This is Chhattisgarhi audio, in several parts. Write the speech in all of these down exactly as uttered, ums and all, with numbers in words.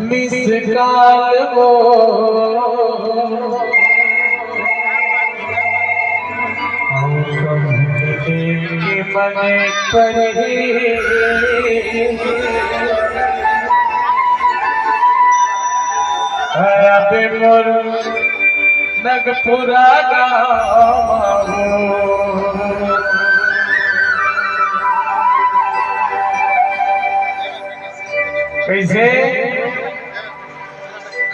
मिस कॉल वो के मन पर ही। अबे मोर नगपुरा गाँव। कैसे?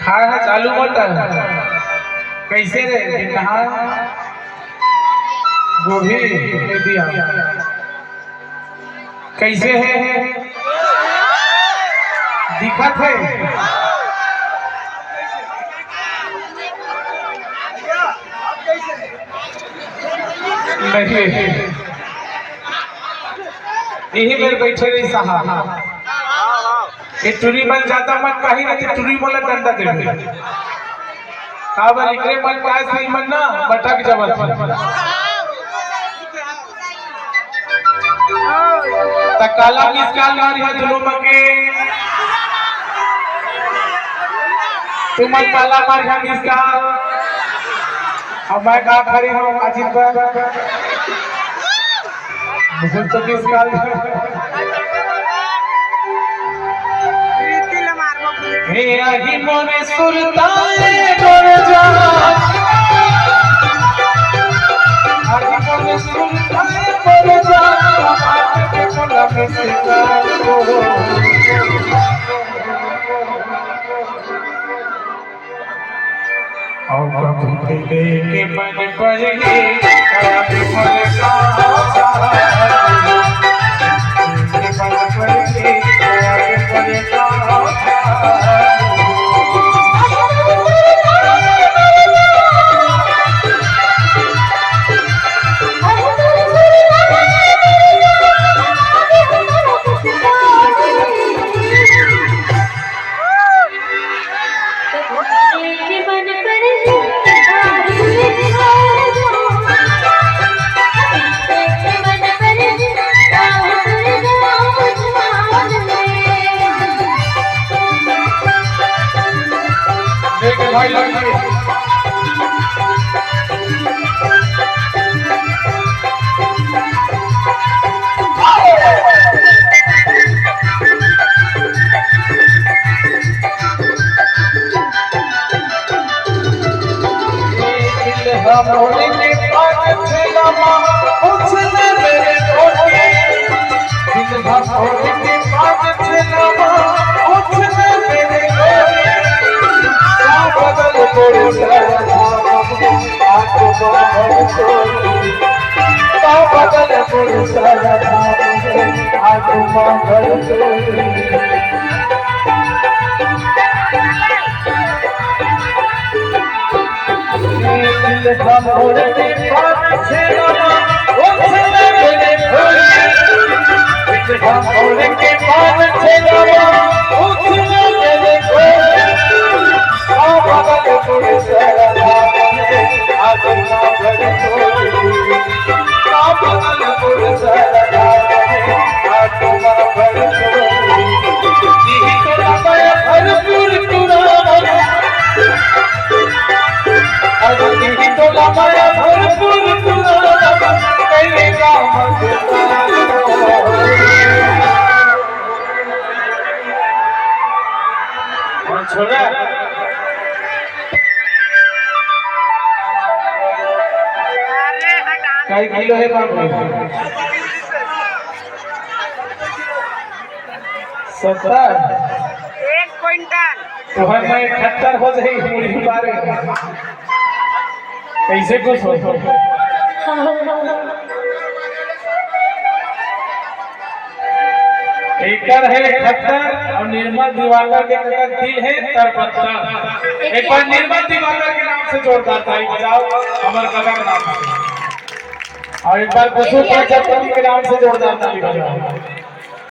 खाए हस आलू मटर? कैसे रे? बिनहा गोभी दे दिया। कैसे है? दिखत है? नहीं, यही मेर बैठे रही साहब। ये टुरी मन जादा मन पाही ना, ते टुरी मोला डंडा देबे। काबर एकरे मन पास नहीं मन ना, भटक जावत हे। त काला मिस कॉल मारिहा दुनो मन के। तुमन काला मारिहा मिस कॉल। अब मैं का खड़ी हूँ अजीत पर। बहुत तो मिस कॉल। प्रीति ले मारबो। हे आही मोरे सुरताए बर जा। आही मोरे सुरताए बर जा। आके बोला मिस कॉल को। अउ कभू के देखे मन पड़ही, अउ मन का के मन पड़ही, अउ मन का देख भाई, भाई, भाई। छोरा, कई किलो हे बाबू? सत्तर। एक क्विंटल। तोहर मैं इकहत्तर हो जाही, मुड़ी बारे। कैसे खुश हो? एकर हे इकहत्तर अउ निर्मल दिवाकर के कका के दिल हे तरपत्तर। एक बार निर्मल दिवाकर के नाम से जोरदार ताली बजाओ, हमर कका के नाम से। अउ एक बार कुसुम प्रजापति के नाम से जोरदार ताली बजाओ।